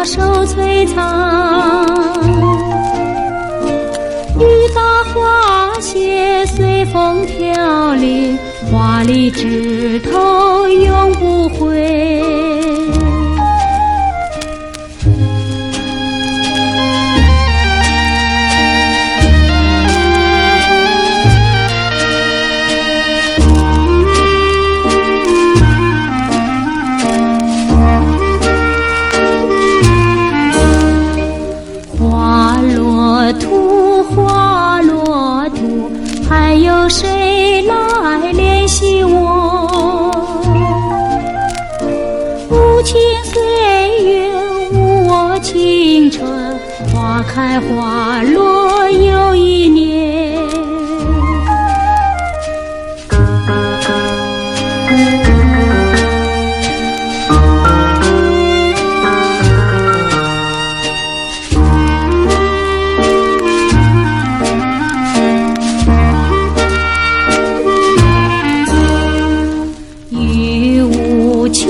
手璀璨。雨打花谢，隨風飄零，花離枝頭永不回。花落土，花落土，還有誰來憐惜我？無情歲月，誤我青春，花開花落又一年。雨無情，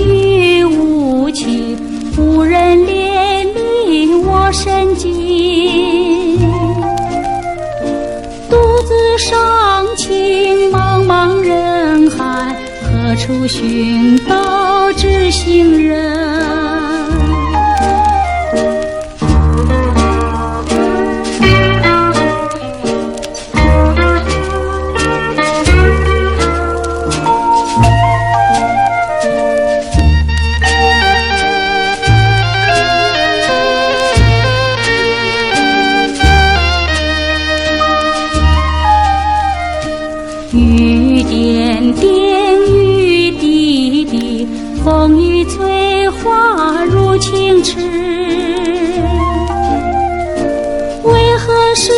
雨無情，無人憐憫我神經。獨自傷情，茫茫人海，何處尋到知心人？雨點點，雨滴滴，風雨催花入情痴。為何使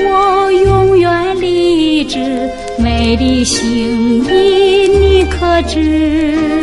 我永遠離枝？美麗心意你可知？